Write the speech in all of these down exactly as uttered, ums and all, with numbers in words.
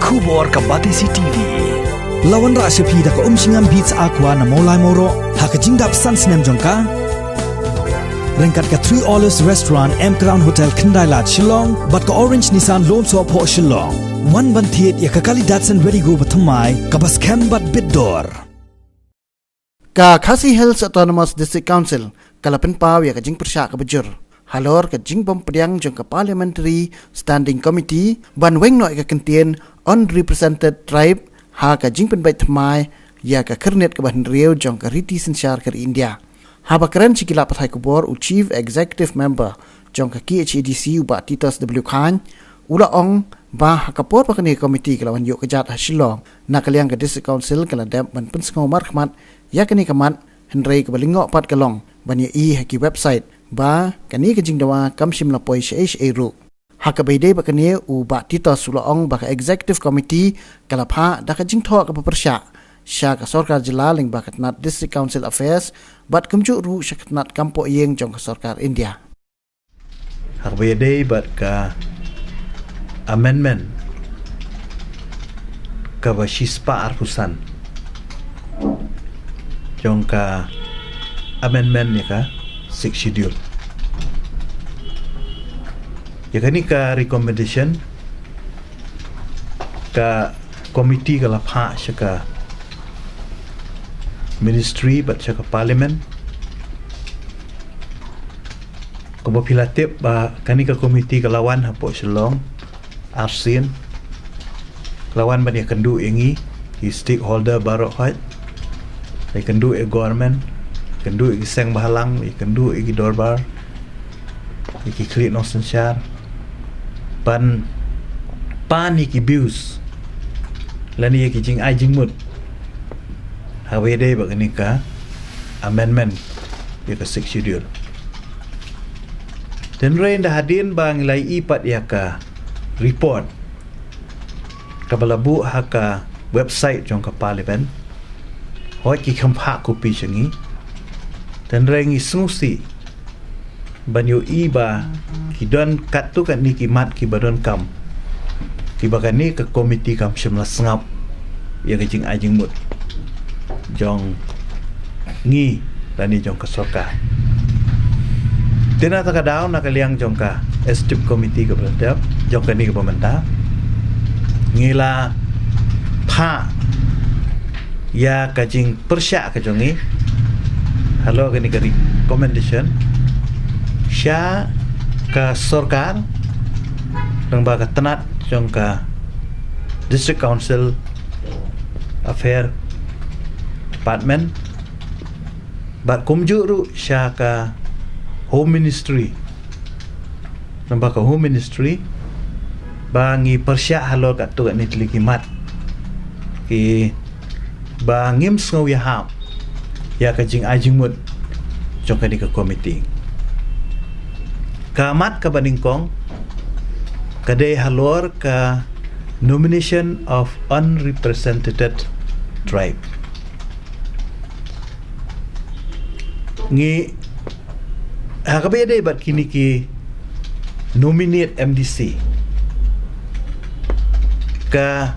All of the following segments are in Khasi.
Khubor ka Batesi T V. La wanrah sha phi da ka Umshngam Beats Aqua na Mawlai Mawroh ha ka jingdap san snem jong ka. Ryngkat ka Three Olives Restaurant, M Crown Hotel, Khyndai Lad, Shillong, bad ka Orange Nissan Lone Soh Phoh Shillong. Wan ban thied ïa ka kali Datsun Redi-GO bathymmai kaba skhem bad bit dor. Ka Khasi Hills Autonomous District Council ka la pynpaw ïa ka jingpyrshah kaba jur halor ka jingbym pdiang jong ka Parliamentary Standing Committee ban weng noh ïa ka kyntien Unrepresented Tribe ha ka jingpynbeit thymmai ïa ka khyrnit kaba hynriew jong ka riti synshar ka ri India. Haba kren sha ki lad pathai khubor u Chief Executive Member jong ka K H A D C u Bah Titos W Chyne, u la ong ba ha ka por ba kane ka komiti ka la wan ïuh kjat ha Shillong, na ka liang ka District Council ka la dep ban pynsngew markhmat ïa kane ka mat, hynrei kaba lyngngoh pat ka long ban ïohi ha ki website ba kane ka jingdawa kam shym la poi shaei shaei ruh. Ha kaba ïadei bad kane u Bah Titos u la ong ba ka Executive Committee ka la phah da ka jingthoh kaba pyrshah sha ka sorkar jylla lyngba ka tnat District Council Affairs bad kumjuh ruh sha ka tnat kam poh ïing jong ka sorkar India. Ha kaba ïadei bad ka amendment kaba shispah arphew san jong ka amendment ïa ka Sixth Schedule. Ïa kane ka recommendation ka komiti ka la phah sha ka ministry bad sha ka parliament. Kumba phi la tip ba kane ka komiti ka la wan hapoh Shillong arsien, ka la wan ban ïakynduh ïa ngi ki stakeholder baroh hoi, ïakynduh ïa government, ïakynduh ïa ki seng bhalang, ïakynduh ïa ki dorbar, ïa ki khlieh nongsynshar, ban pan ïa ki views lane ïa ki jingai jingmut ha kaba ïadei bad kane ka amendment ïa ka Sixth Schedule. Tynrai da hadien ba ngi la ïohi pat ïa ka report kaba la buh ha ka website jong ka parliament, hoi ki kham phah copy sha ngi, tynrai ngi sngewsih ban ïohi ba ki don katto katne ki mat kiba donkam kiba kane ka komiti kam shym la sngap ïa ka jingai jingmut jong ngi lane jong ka sorkar. Te na kata ka daw, na ka liang jong ka executive committee kaba la dep jong kane kaba mynta, ngi la phah ïa ka jingpyrshah ka jong ngi halor kane ka recommendation sha ka sorkar, lyngba ka tnat jong ka District Council Affair Department, bad kumjuh ruh sha ka Home Ministry, lyngba ka Home Ministry, ba ngi pyrshah halor katto katne tylli ki mat kiba ngim sngew ïahap ïa ka jingai jingmut jong kane ka komiti. Ka mat kaba nyngkong ka dei halor ka nomination of unrepresented tribe. Ngi, ha kaba ïadei bad kine ki nominate M D C, ka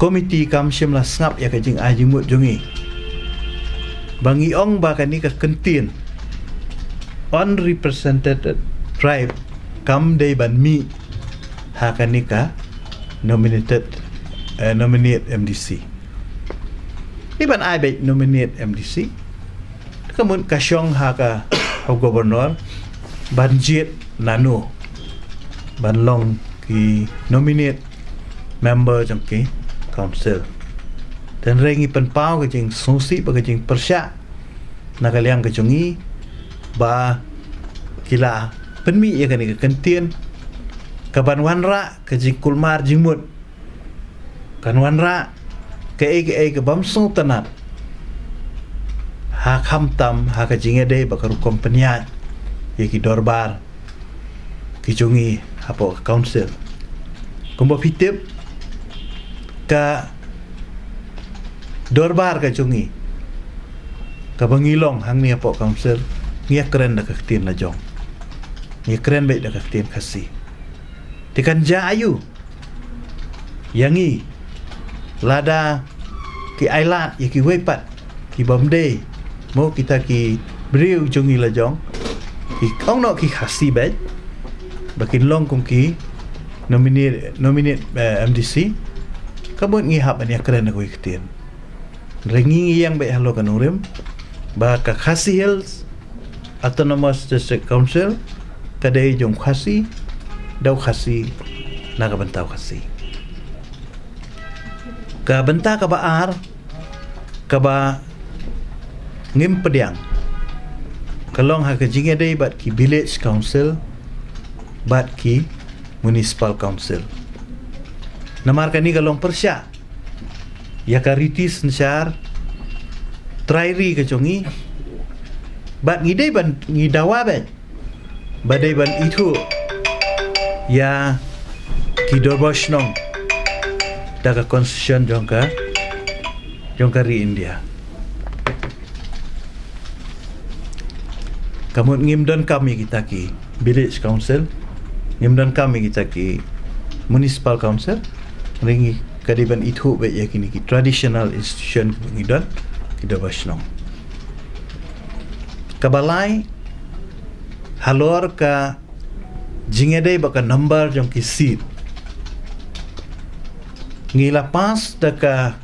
komiti kam shym la sngap ïa ka jingai jingmut jong ngi ba ngi ong ba kane ka kyntien unrepresented tribe kam dei ban mih ha kane ka nominated, eh, nominate M D C. Dei ban ai beit nominate M D C. Ka mut ka shong ha ka, ha u governor ban jied nano ban long ki nominate member jong ki council. Tynrai ngi pynpaw ka jingsngewsih bad ka jingpyrshah na ka liang ka jong ngi ba ki la pynmih ïa kane ka kyntien kaban wanrah ka jingkulmar jingmut, kan wanrah kaei kaei ka bym sngewtynnat ha khamtam ha ka jingïadei bad ka rukom pynïaid ïa ki dorbar ki jong ngi hapoh ka council. Kumba phi tip, ka dorbar ka jong ngi kaba ngi long hangne hapoh council, ngi ïakren da ka ktien la jong, ngi ïakren beit da ka ktien Khasi. Te kan jia aïu ïa ngi, lada ki ailad ïa kiwei pat ki bym dei, mo, kita ki briew jong ngi la jong, ki ong noh ki Khasi beit, ba kin long kum ki nominate, nominate eh, M D C, ka mut ngi hap ban ïakren ha kawei ka ktien. Hynrei ngi ngi ïeng beit halor ka nongrim ba ka Khasi Hills Autonomous District Council ka dei jong Khasi, da u Khasi, na ka bynta u Khasi. Ka bynta kaba ar, kaba ngim pdiang, ka long ha ka jingïadei bad ki village council bad ki municipal council. Namar kane ka long pyrshah ïa ka riti synshar trai ri ka jong ngi, bad ngi dei ban, ngi dawa beit ba dei ban ithuh ïa ki dorbar shnong da ka constitution jong ka, jong ka ri India. Ka mut ngim donkam ïa kita ki village council, ngim donkam ïa kita ki municipal council. Hynrei ngi, ka dei ban ithuh beit ïa kine ki traditional institution ngi don, ki dorbar shnong. Kaba lai, halor ka jingïadei bad ka number jong ki seat, ngi la pass da ka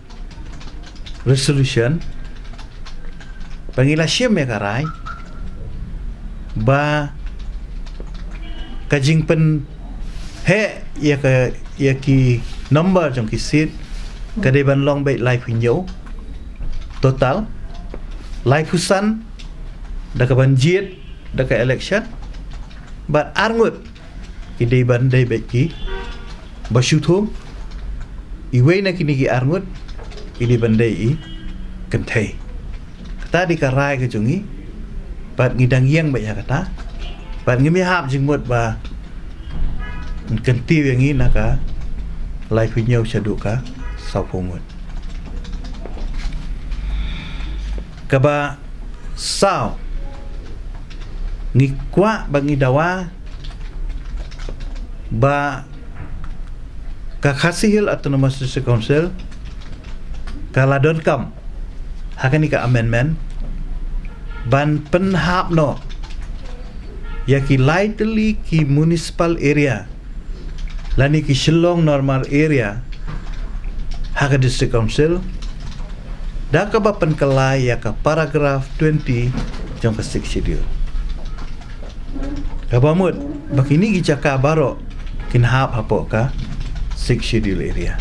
resolution, ba ngi la shim ïa ka rai ba ka jingpynheh ïa ka, ïa ki number jong ki seat ka dei ban long beit laiphew hynñiew total, laiphew san da kaban jied da ka election, bad arngut ki dei ban dei beit ki ba shu thung. Iwei na kine ki arngut ki dei ban dei i kynthei. Kata dei ka rai ka jong ngi, bad ngi dang ïeng beit ïa kata, bad ngim ïahap jingmut ba kyntiew ïa ngi na ka laiphew hynñiew shaduh ka sawphew ngut. Kaba saw, ngi kwah bad ngi dawa ba ka Khasi Hills Autonomous District Council ka la donkam ha kane ka amendment ban pynhap noh ïa ki lai tylli ki municipal area lane ki Shillong Normal Area ha ka District Council, da kaba pynkylla ïa ka paragraph twenty jong ka Sixth Schedule. Kaba mut ba kine ki jaka baroh kin hap hapoh ka Sixth Schedule area.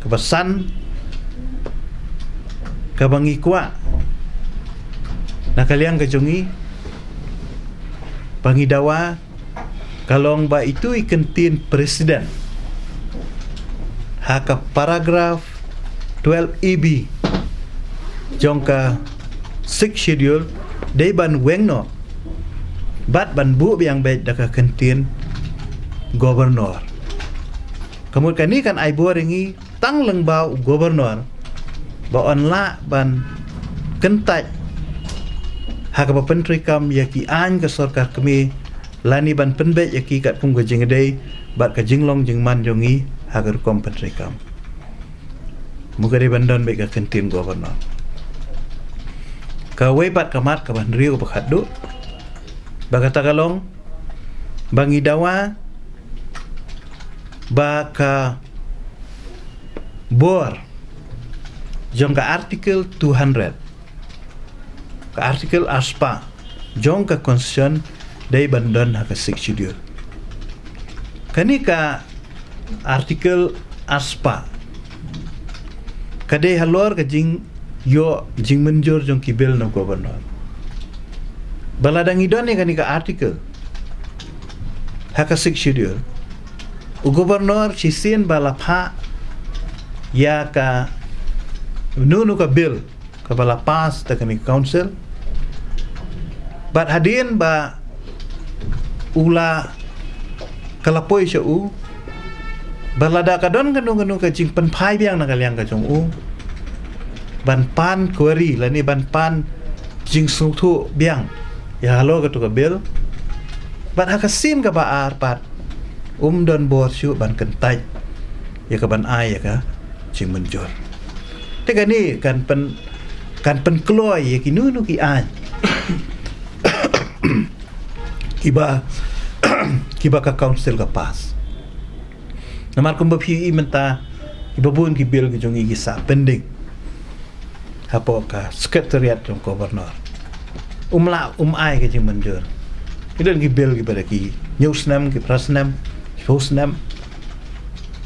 Kaba san, kaba ngi kwah na ka liang ka jong ngi, ba ngi dawa, ka long ba itu i kyntien precedent ha ka paragraph twelve A B jong ka Sixth Schedule dei ban weng noh bad ban buh biang beit da ka kyntien governor. Ka mut kane kan ai bor ïa ngi tang lyngba u governor ba un lah ban kyntait ha kaba pyntreikam ïa ki aiñ ka sorkar kmie, lane ban pynbeit ïa ki katkum ka jingïadei bad ka jinglong jingman jong ngi ha ka rukom pyntreikam. Mut ka dei ban don beit ka kyntien governor. Kawei pat ka mat kaba hynriew kaba khatduh, ba kata ka long ba ngi dawa ba ka bor jong ka Article two hundred, ka Article arspah jong ka Constitution dei ban don ha ka Sixth Schedule. Kane ka Article arspah ka dei halor ka jingïoh jingmynjur jong ki bill na u governor. Ba lada ngi don ïa kane ka article ha ka Sixth Schedule, u governor shisien ba la phah ïa kano kano ka bill kaba la pass da kane ka council, bad hadien ba u la, ka la poi sha u, bad lada ka don kano kano ka jingpynphai biang na ka liang ka jong u ban pan query lane ban pan jingsngewthuh biang ïa halor kato ka bill, bad ha ka sien kaba ar pat Um don bor shuh ban kyntait ïa ka ban ai ïa ka jingmynjur. Te kane kan pyn kan pynkloi ïa kino kino ki aiñ kiba kiba ka council ka pass. Namar kumba phi i mynta kiba bun ki bill ki jong i ki sah pending hapoh ka secretariat jong governor. Um lah um ai ka jingmynjur. Ki don ki bill kiba da ki hynñiew snem, ki phra snem, ki phew snem.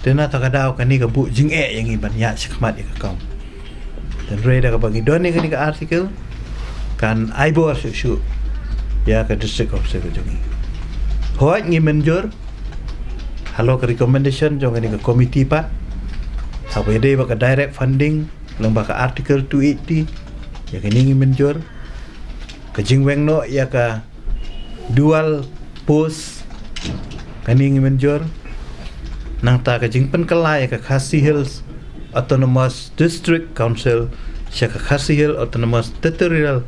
Te na ta ka daw kane ka buh jingeh ïa ngi ban ïaid shakhmat ïa ka kam. Te hynrei da kaba ngi don ïa kane ka article kan ai bor shuh shuh ïa ka district council ka jong ngi. Hooid ngi mynjur halor ka recommendation jong kane ka committee pat, haba ïadei bad ka direct funding lyngba ka article two eighty, ïa kane ngi mynjur. Ka jingweng noh ïa ka dual post, kane ngi mynjur. Nangta ka jingpynkylla ïa ka Khasi Hills Autonomous District Council sha ka Khasi Hills Autonomous Territorial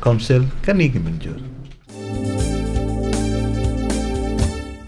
Council, kane ngi mynjur.